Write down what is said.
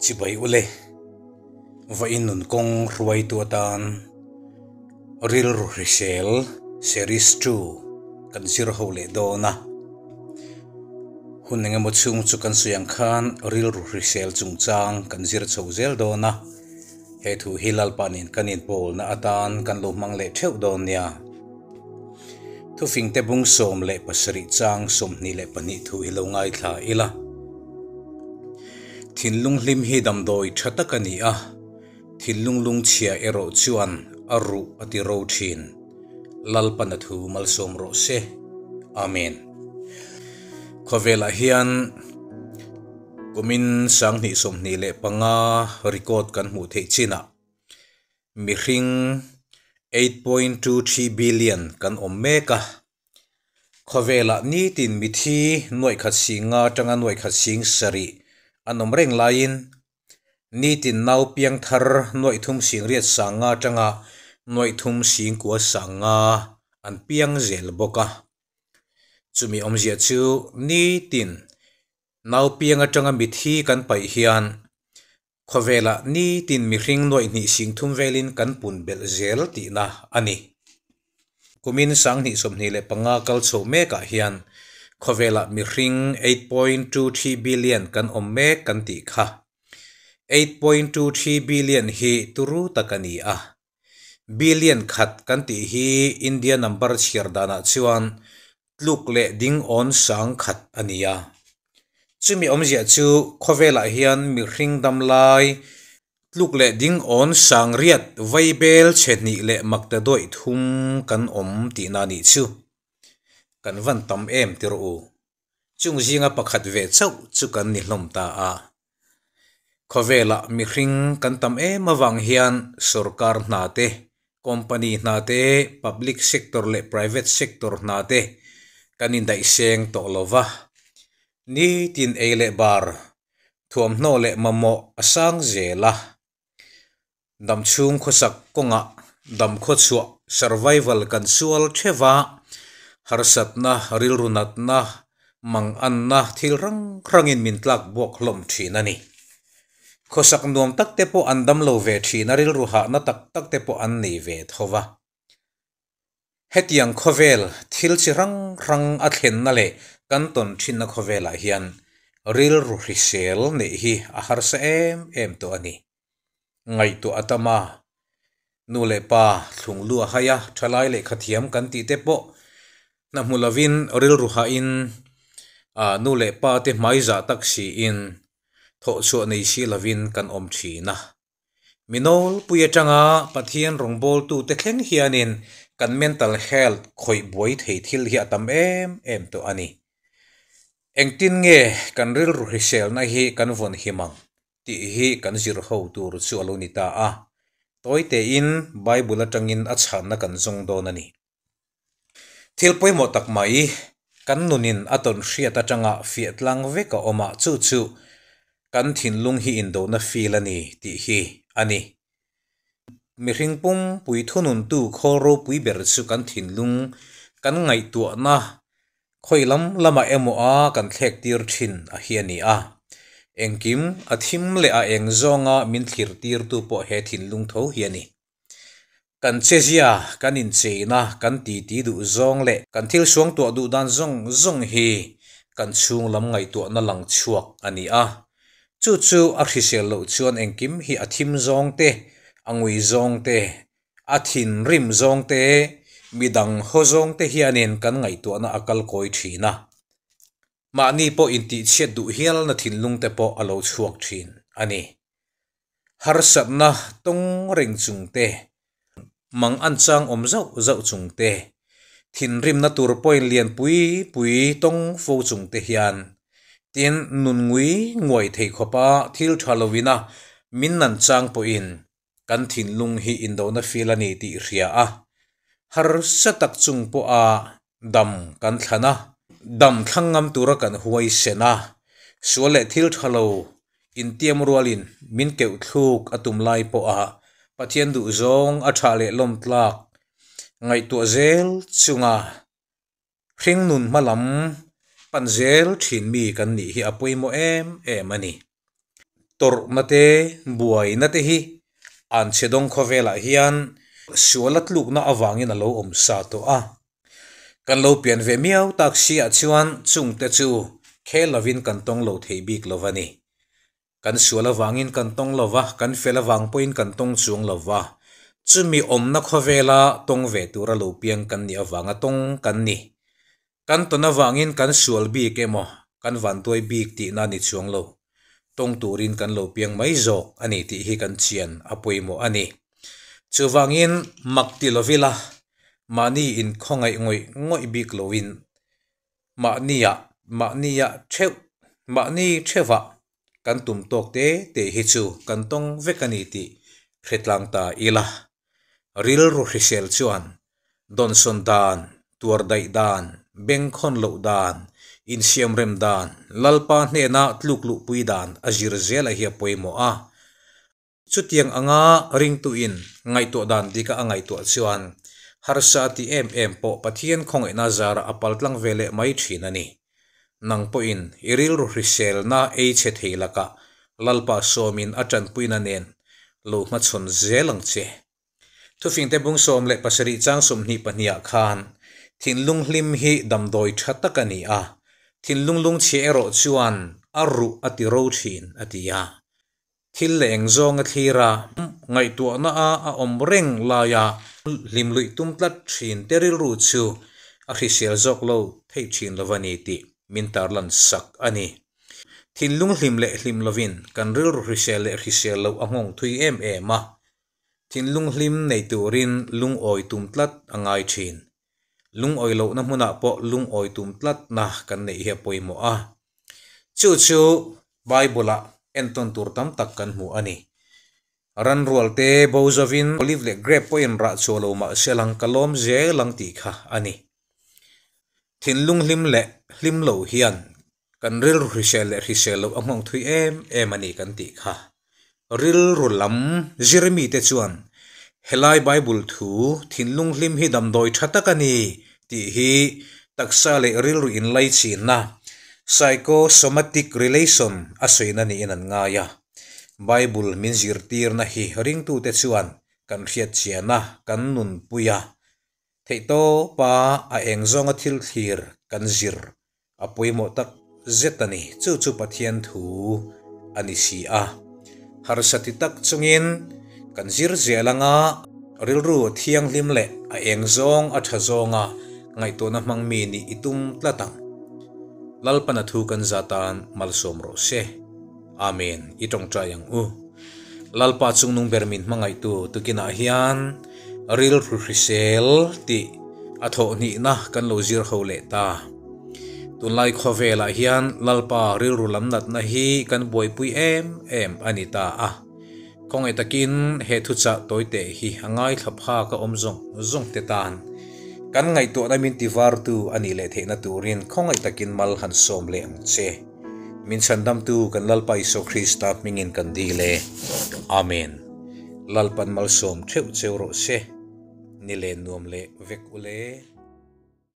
Chibai ule, vawiin nun kawng hruaitu atan rilru hrisel series ii kan zir ho leh dawn a. Hun engemaw chhung chu kan sawi ang khan rilru hrisel chungchang kan zir chho zel dawn a. He thu hi Lalpa nen kan inpawlna atan kan lo hmang leh theuh dawn nia. Thufingte bung 17 chang 22 thu hi lo ngaithla ila. Thinlung hlim hi damdawi tha tak a ni a, thinlung lungchhia erawh chuan a ruh a ti ro thin. Lalpan a thu malsawm rawh se. Amen. Khawvelah hian kumin 2025 record kan hmuh theih chinah mihring 8.23 billion kan awm mek a. Khawvelah nitin mithi nuaih khat sing nga atanga nuaih khat sing sarih an awm reng laiin nitin nau piang thar nuaih thum sing riat sang nga atanga nuaih thum sing kua sang nga an piang zel bawk a. Chumi awmzia chu nitin nau piang atanga mithi kan paih hian Khawvelah nitin mihring nuaih hnih sing thum velin kan pun belh zel tihna a ni. Kumin 2025 kal chho mekah hian khawvelah mihring 8.23 billion kan awm mek kan tih kha. 8.23 billion hi turu tak a ni a. Billion khat kan tih hi India number chhiar danah chuan tluk leh ding awn sang khat a ni a. Chumi awmzia chu khawvelah hian mihring dam lai tluk leh ding awn sang riat vaibel chhe hnih leh makta dawih thum kan awm tihna a nih chu. Kan van tam em ti rawh u. Chung zinga pakhat ve chauh chu kan ni hlawm ta a. Khawvelah mihring kan tam em avang hian sorkar hna te, company hna te, public sector leh private sector hna te kan indaih seng tawh lo va. Nitin ei leh bar, thuamhnaw leh mamawh a sang zel a. Damchhung khawsak kawngah dam khawchhuah, survival, kan sual theuh a, harsatna, rilru natna, manganna thil rang rangin min tlak buak hlawm thin a ni. Khawsak nuam tak te pawh an dam lo ve thin a, rilru hahna tak tak te pawh an nei ve tho va. Hetiang khawvel thil chi hrang hrang a thlenna leh kan tawn thinna khawvelah hian rilru hrisel neih hi a harsa em em tawh a ni. Ngaihtuah a tam a, nu leh pa thlung lu a hai a, thalai lehkha thiam kan tih te pawh hna hmu lovin rilru hahin nu leh pa te hmaizah tak siin thawhchhuah nei si lovin kan awm thin a. Mi nawlpui atanga Pathian rawngbawltute thleng hianin kan mental health khawih buai thei thil hi a tam em em tawh a ni. Engtin nge kan rilru hriselna hi kan vawn him ang tih hi kan zir ho tur chu a lo ni ta a. Tawi tein Bible atangin a chhanna kan zawng dawn a ni. Thil pawimawh tak mai, kan nunin a tawn hriat atanga fiah tlang vek a awm a, chu chu kan thinlung hi indona feel a ni tih hi a ni. Mihring pumpui thununtu khawl ropui ber chu kan thinlung, kan ngaihtuahna, khawi lam lamah emaw a kan thlek tir thin a hi a ni a. Engkim a thim leh a eng zawnga min thlir tirtu pawh he thinlung tho hi a ni. Kan chezia, kan incheina, kan titi duh zawng leh kan thil suangtuah duh dan zawng zawng hi kan chhung lam ngaihtuahna lang chhuak a ni a. Chu chu a hrisel loh chuan engkim hi a thim zawng te, a ngui zawng te, a thinrim zawng te, midang haw zawng te hianin kan ngaihtuahna a kal kawi thin a. Mahni pawh intihchhiat duh hialna thinlung te pawh a lo chhuak thin a ni. Harsatna tawng reng chung te, mang an chang awm zauh zauh chung te, thinrimna tur point lian pui pui tawng fo chung te hian tin nun ngui nguai thei khawpa thil tha lovina min nan chang pawhin kan thinlung hi indona fil a ni tih hria a, harsa tak chung pawha dam kan thlan a, dam thlang ngam tura kan huai sen a, sual leh thil tha lo intiam rualin min keuh thluk a tum lai pawha Pathian duhzawng a tha leh lawm tlak ngaihtuah zel chunga Hringnun hma lam pan zel thin mi kan nih hi a pawimawh em em a ni. Tawrhna te, buaina te hi an chhe dawng khawvelah hian suala tlukna avangin a lo awm sa tawh a. Kan lo pian ve miau tak si ah chuan chungte chu khel lovin kan tawng lo thei bik lo a ni. Kan sual avangin kan tawng lo va, kan fel avang pawhin kan tawng chuang lo va. Chumi awmna khawvela tawng ve tura lo piang kan nih avanga tawng kan ni. Kan tawn avangin kan sual bik emaw, kan vantuai bik tihna ni chuang lo. Tawng turin kan lo piang mai zawk a ni tih hi kan chian a pawimawh a ni. Chuvangin mak ti lovila, mahni inkhawngaih ngawih ngawih bik loin Mahnia, mahnia theuh, mahni theuhah kan tum tawk te te hi chu kan tawng vek a ni tih hre tlang ta ila. Rilru hrisel chuan dawnsawn dan, tuar daih dan, bengkhawn loh dan, insiamrem dan, Lalpa hnena tluk luhpui dan a zir zel a hi a pawimawh a. Chutiang anga ringtuin ngaihtuah dan dika a ngaihtuah chuan harsa a ti em em pawh Pathian khawngaihna zarah a paltlang ve leh mai thin a ni. Nang pawhin i rilru hriselna ei chhe thei lakah Lalpa sawmin a tanpuina nen lo hmachhawn zel ang che. Thufingte bung 17 chang 22 ah khan thinlung hlim hi damdawi tha tak a ni a, thinlung lungchhia erawh chuan a ruh a ti ro thin a ti a. Thil leh eng zawng a thlir a, ngaihtuahna a a awm reng laia hlim luih tum tlat thin te rilru chu a hrisel zawk lo thei thin lo a ni tih min tarlan sak a ni. Thinlung hlim leh hlim lovin kan rilru hrisel leh hrisel loh a nghawng thui em em a, thinlung hlim nei turin lungawi tum tlat a ngai thin. Lungawi lohna hmunah pawh lungawi tum tlatna kan neih hi a pawimawh a. Chu chu Bible-ah entawn tur tam tak kan hmu a ni. Ranrual te bo zovin olive leh grape pawhin rah chhuah lo mah se lang ka lawm zel ang tih kha a ni. Thinlung hlim leh hlim lo hian kan rilru hrisel leh hrisel loh a nghawng thui em em a ni kan tih kha. Rilru lam zirmite chuan helai Bible thu thinlung hlim hi damdawi tha tak a ni tih hi taksa leh rilru inlaichinna, psychosomatic relation, a sawina niin an ngai a. Bible min zirtirna hi ringtute chuan kan hriatchian a, kan nunpui a. Theihtawpa a eng zawnga thil thlir kan zir A pawimawh tak zet a ni. Chu chu Pathian thu a ni si a. Harsa ti tak chungin kan zir zel anga rilru a thianghlim leh a eng zawng a tha zawnga ngaihtuahna hmang mi nih i tum tlat ang. Lalpana thu kan za tan malsawm rawh se. Amen. I tawngtai ang u. Lalpa chungnung ber min hmangaihtu tukinah hian rilru hrisel tih a thawhhnihna kan lo zir ho leh ta. Tunlai khawvelah hian Lalpa rilru lam natna hi kan buaipui em em a ni ta a. Khawngaih takin he thuchah tawite hi a ngaithla phak a awm zawng zawng te tan kan ngaihtuahna min tivartu a nih leh theihna turin khawngaih takin mal han sawm leh ang che. Min chhandamtu kan Lalpa Isua Krista hmingin kan dil e. Amen. Lalpan malsawm theuh cheu rawh se. Ni len nuam leh vek ule.